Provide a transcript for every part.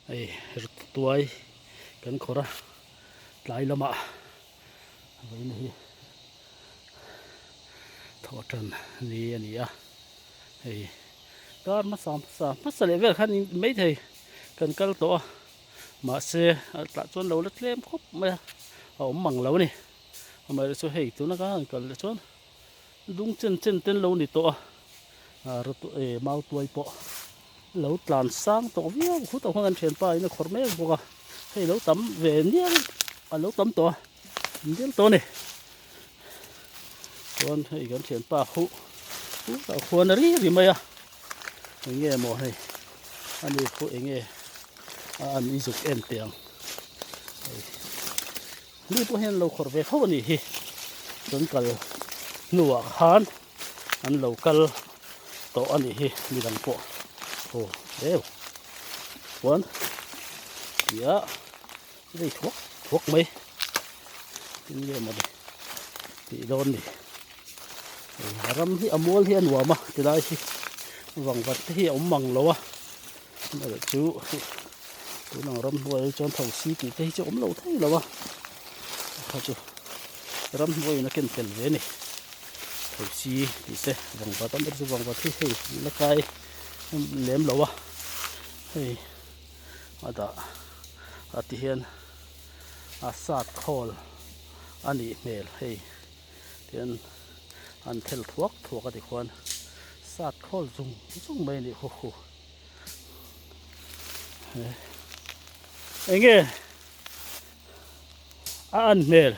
Hei tuai kan khawrh a tlai lamah vawiin hi thawh tan ni a ni a hei kar hmasa hmasa hmasa leh vel khan maithei kan kal tawh a mahse a tah chuan lo la tlem khawp mai a a awm mang lo a ni amaherawhchu chu hei tuna ka han kal leh chuan. Dung chen chen ten lo ni tawh a, mau tuai pawh lo tlan sang tawh viau khut ang khan kan thianpa in a khawrh mek bawk a, hei lo tam ve nial a lo tam tawh a, nial tawh a ni. Chuan hei kan thianpa khuh tah khuan a ri ri mai a, eng nge maw hei ani khuh eng nge a an i zuk en teh ang hei. Mi pawh hian an lo khawrh ve fo a nih hi. Chuan kal hnuah khan an lo kal tawh a nih hi midang pawh. Aw deuh chuan tia vei thuak thuak mai tin nge mawni tih dawn ni. A ram hi a mual hi a nuam a tilai hi vangvat te hi a awm mang lo a. Amaherawhchu chu tun ang ramhnuai ah chuan thosi tih te hi chu a awm lo thei lo a kha chu ramhnuaiin a ken tel ve a ni thosi tih te vangvat a chu vangvat hi hei la kai lem lo a hei a dah a ti hian a sat khawl a nih hmel hei tihian an thel thuak thuak a ti khuan sat khawl zung zung mai a nih hu hu. Enge a an hmel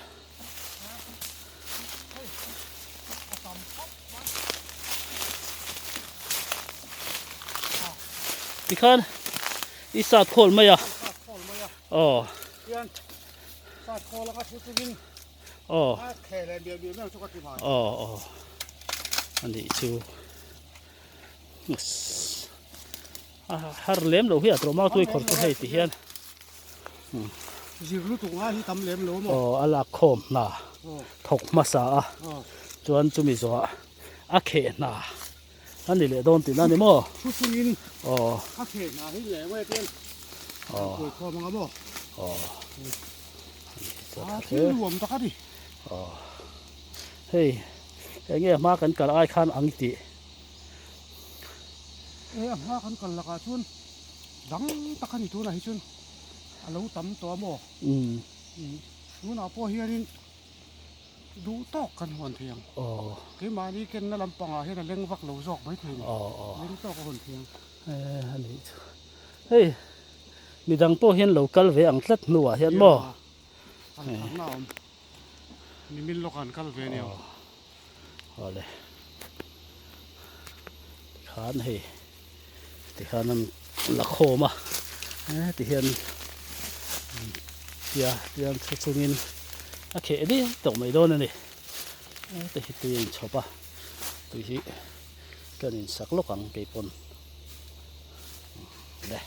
tikhan i sat khawl mai a aw aw aw aw anih chu. A har lem lo hi a tawh mautui khawr chu hei ti hian zir lutuk nga hi tam lem lo maw aw a lak khawm hna thawk hmasa a chuan chumi zawhah a kheh hna a ni leh dawn tihna a ni maw thu chungin aw a kheh hna hi leh mai atian aw kuai khawm anga maw aw a thil nuam tak a ni aw hei enge hma kan kal ai khan ang tih E a hma kan kal lakah chuan dang tak a ni tunah hi chuan a lo tam tawh a maw tunah pawh hianin duh tawk kan hawn thei ang keimahni kenna lampangah hian a leng vak lo zawk mai thei a ni leng tawk a hawn thei ang a nih chu hei midang pawh hian lo kal ve ang tlat hnuah hian maw an na awm nimin lawkah an kal ve a ni ang. Awle tikhan hei tikhan an la khawm a heti hian tia tian thu chungin a kheh diai tawh mai dawn a ni heti hi tui a inchhawp a tui hi kan insak lawk ang keipawn le.